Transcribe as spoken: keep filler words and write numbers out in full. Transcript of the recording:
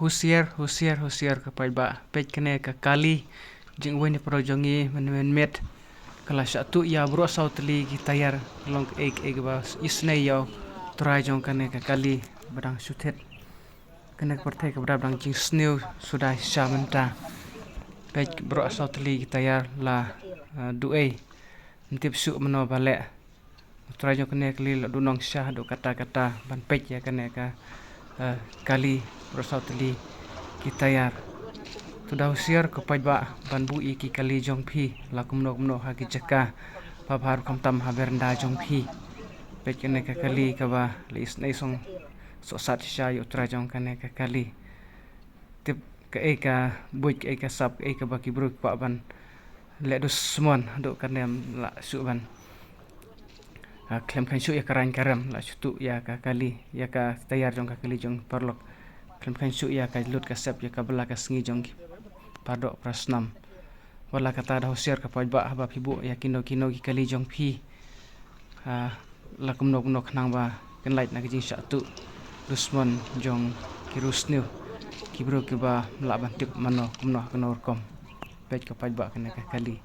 Husiar, husiar, husiar ka paidbah. Peit kane ka kali jingwei ne pyrshah jong ngi mynmiet. Ka la shah tuh ïa baroh saw tylli ki tayar, long kaei kaei kaba isynei ïa u trai jong kane ka kali ba dang shu thied. Kane ka pyrthei kaba dang jingsniew suda sha mynta. Peit baroh saw tylli ki tayar la, eh, duh ei. Ym tip shuh mano ba leh. U trai jong kane ka kali la duh nong sha haduh katta katta ban peit ïa kane ka, eh, kali baroh saw tylli ki tayar. To da husiar ko paidbah ban buh ïa ki kali jong phi la kumno kumno ha ki jaka ba bha ruh khamtam ha veranda jong phi. Peit kane ka kali kaba la isynei song sohsat shisha ïa u trai jong kane ka kali. Tip kaei ka buit, kaei ka sap, kaei kaba ki briew ki kwah ban leh dusmon haduh kane em la shu ban, ah, khlem kheiñ shuh ïa ka rain ka rem la shu tuh ïa ka kali, ïa ka tayar jong ka kali jong paralok. Khlem kheiñ shuh ïa ka lut ka sep, ïa ka bylla ka sngi jong ki paradoh parasnam. Wat la katta da husiar ko paidbah haba phi buh ïa kino kino ki kali jong phi. Ah, la kumno kumno khnang ba kan lait na ka jingshah tuh dusmon jong ki riewsniew, ki briew kiba ym lah ban tip mano kumno ha kano rukom. Peit ko paidbah kane ka kali.